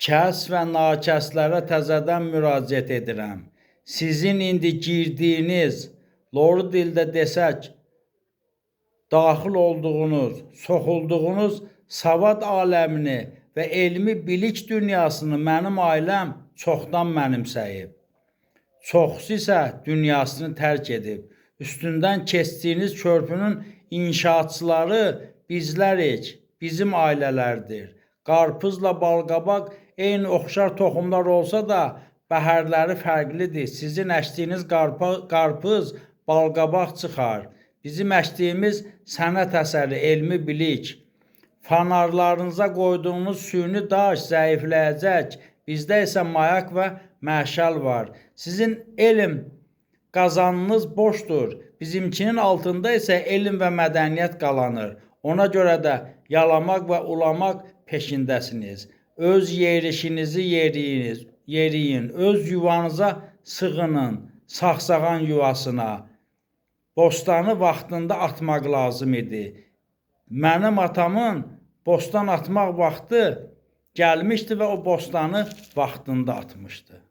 Kəs və nakəslərə təzədən müraciət edirəm. Sizin indi girdiyiniz, loru dildə desək, daxil olduğunuz, soxulduğunuz savad aləmini və elmi bilik dünyasını mənim ailəm çoxdan mənimsəyib. Çoxsu isə dünyasını tərk edib. Üstündən keçdiyiniz körpünün inşaatçıları bizlərik, bizim ailələrdir. Qarpızla balqabaq eyni oxşar toxumlar olsa da, bəhərləri fərqlidir. Sizin əkdiyiniz qarpız balqabaq çıxar. Bizim əkdiyimiz sənət əsəri, elmi bilik. Fanarlarınıza qoyduğunuz süni daş zəifləyəcək. Bizdə isə mayak və məşəl var. Sizin elm qazanınız boşdur. Bizimkinin altında isə elm və mədəniyyət qalanır. Ona görə də yalamaq və ulamaq peşindəsiniz. Öz yerişinizi yeriyiniz, yeriyin, öz yuvanıza sığının, sağsağan yuvasına. Bostanı vaxtında atmaq lazım idi. Mənim atamın bostan atmaq vaxtı gəlmişdi və o bostanı vaxtında atmışdı.